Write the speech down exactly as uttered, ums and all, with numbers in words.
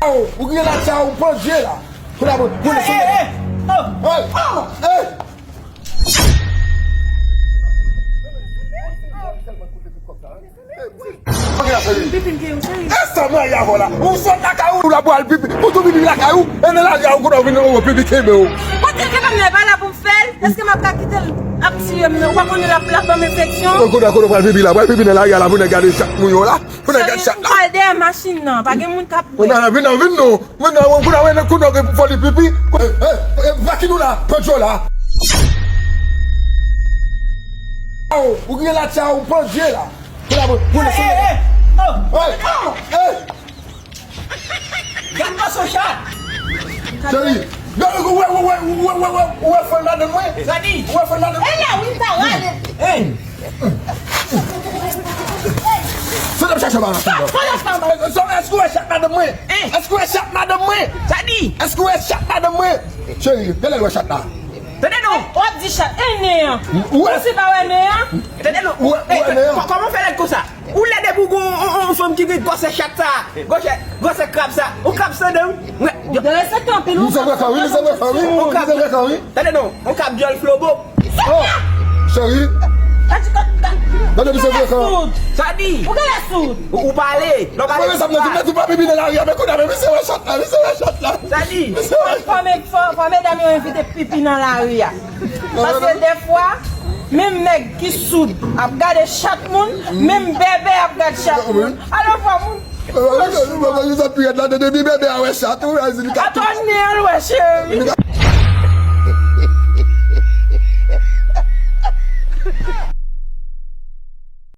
Ou gen la tcha ou pandye la. Kounye a pou pou lese. Hey! Pipi m kenbe w, cheri. Èske mwen y avè w la? Ou sot lakay ou la pou al pipi. Ou tou pipi lakay ou. E nan lari a ou kote w vin ou pipi kenbe w. Kote ke pa m la pa la pou m fè l? Èske m ap ka kite l ap tiye m? Ou pa konnen l ap, l ap ban m enfeksyon? Kote, kote w pral pipi la? Pral pipi nan lari a la pou nèg gade chat moun yo la. Pou nèg gade chat la. Cheri, m pral dèyè machin nan. Pa gen moun k ap wè. Vin nan, vin nan, vin nan. Vin nan, kounye a wè nan kounye a gen foli pipi. Eh, eh, eh, va ki nou la? Pandye w la. Ou gen la tcha ou pandye la. Pou la pou pou lese. Hey! Gad mòso chat. Cheri, gade ou wè ou wè ou wè ou wè ou wè ou wè fòl madanm mwen. Sa di? Ou wè fòl madanm mwen. E la wi m ta rale. Hey! Sa n ap chache madanm mwen? Èske ou wè chat madanm mwen? Èske ou wè chat madanm mwen? Sa di? Èske ou wè chat madanm mwen? Cheri, gade lè l wè chat la. Tande non. W ap di chat, e nen an. Ou wè? Ou si pa wè nen an? Tande non. Ou wè, ou wè nen an? Kò-, kòman w fè lèd konsa? Ou lèd epi w gon on, on, on fanm ki gen gwosè chat sa, gwosè, gwosè krab sa. On krab san dan. Ou respekte anpil, ou. Misye frekan wi, misye frekan wi. On krab. Misye frekan wi. Tande non. On krab dyòl flobo. Oh! Cheri. Gade misye frekan. Sa di? Ou genlè soud. Ou, ou pale. Non, pale. Mwen sa mwen di, mwen di pa pipi nan lari a, men kounye a, men misye wè chat la, misye wè chat la. Sa di? Misye wè chat. Fò, fò, fò medam yo evite pipi nan lari a. Paske defwa, menm nèg ki soud ap gade chat moun, menm bèbè ap gad chat moun. Alò fò moun. Misye pi rèd la, depi bèbè a wè chat, ou wè, li ka. Atò nen an l wè, cheri.